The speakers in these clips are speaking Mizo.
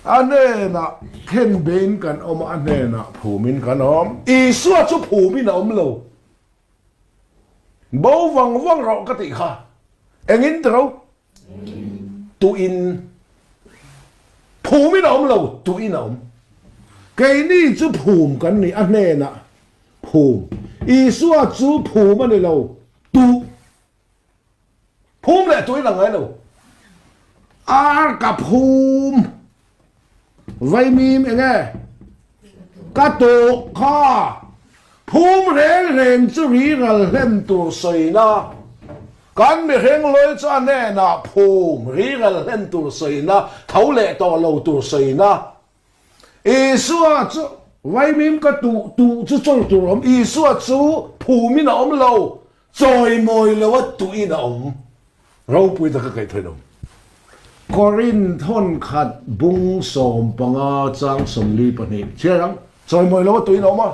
A hnenah khenbein kan awm a, a hnenah phumin kan awm. Isua chu phumin a awm lo. Bo vang vang rawh ka tih kha. Engin ti ro? Tuin. Phumin a awm lo, tuin a awm. Keini chu phum kan ni, a hnenah phum. Isua chu phum a ni lo, tuh. Phum leh tuin a ngai lo. Ar ka phum. Vaimim enge? Ka tawh kha. Phum reng reng chu riral hlen tur sawina. Kan mihring lawi chu a hnenah phum riral hlen tur sawina, tho leh tawh lo tur sawina. Isua chu vaimim ka tuh tuh chu chawl tur a awm. Isua chu phumin a awm lo, chawimawi lo a tuhin a awm. Ropui taka kaihthawih a awm. Korinth thawnkhat bung 15 chang 42 chhiar ang. Chawimawi lo a tuhin a awm a.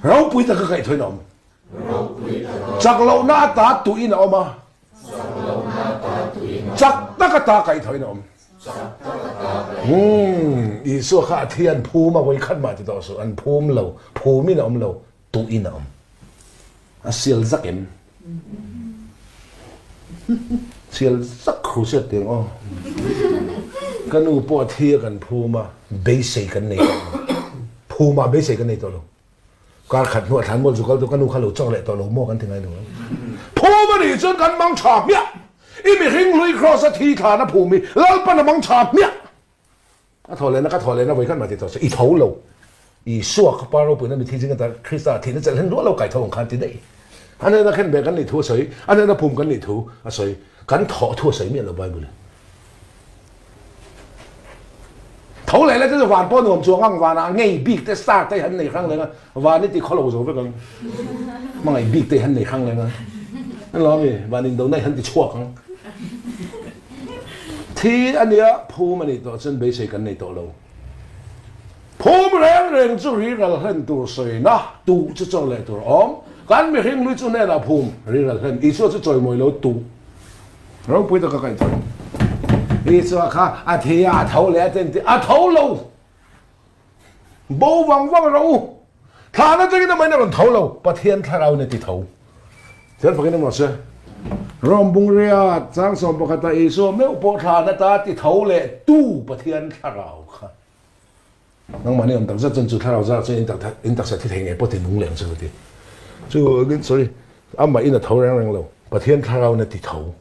Ropui taka kaihthawih a awm. Chak lohna ata tuhin a awm a. Chak tak ata kaihthawhin a awm. Umm, Isua kha a thi an phum a, vawikhat mah ti tawh suh, an phum lo, phumin a awm lo, tuhin a awm. A sial zak em? Sial zak khu hriat tiang aw. Ka nu pawh a thi a kan phum a, beisei kan nei tawh lo. Phumah beisei kan nei tawh lo. Kar khat hnuah thlan mual zu kal tu ka nu kha lo chawk leh tawh lo maw kan ti ngai lo. Phum a nih chuan kan mang tha hmiah. I mihring hlui kraws a thi thlan a phum hi Lalpan a mang tha hmiah. A thaw lehna ka thaw lehna vawi khat mah ti tawh se i tho lo. Isua ka pa ropuina mithi zinga ta Krista thihna chelh hen ruah lo kai tho ang khan ti daih. A hnena khenbeh kan nih thu a sawi, a hnena phum kan nih thu a sawi, kan thawh thu a sawi miah lo Bible in. Tho leh leh te chu van pawh nuam chuang ang, vanah ngei bik te star te han nei hrang leng a, van i ti khawlo zo vek ang, hmangaih bik te han nei hrang leng a, an lo ami, van indo na hi han ti chhuak ang. Thi a nia, phum a nih tawh chuan beisei kan nei tawh lo. Phum reng reng chu riral hlen tur sawina tuh chu chaw leh tur awm. Kan mihring lui chu hnenah phum riral hlen Isua chu chawimawi lo tuh. Ropui taka kaih tho. Isua kha a thi a, a tho leh a ten ti a tho lo. Bo vang vang rawh u. Thlan atangin amahin a rawn tho lo. Pathian thlarauin a ti tho. Thil fakin emaw se. Rom bungria chang 11 ah Isua meuh pawh thlan ata ti tho leh tu Pathian thlarau kha. Nangmahni awm tak zet chuan chu thlarau zar chuan in taksa thi thei ngei pawh ti nung leh ang chu ka ti. Chu sorry, amah in a tho reng reng lo. Pathian thlarauin a ti tho.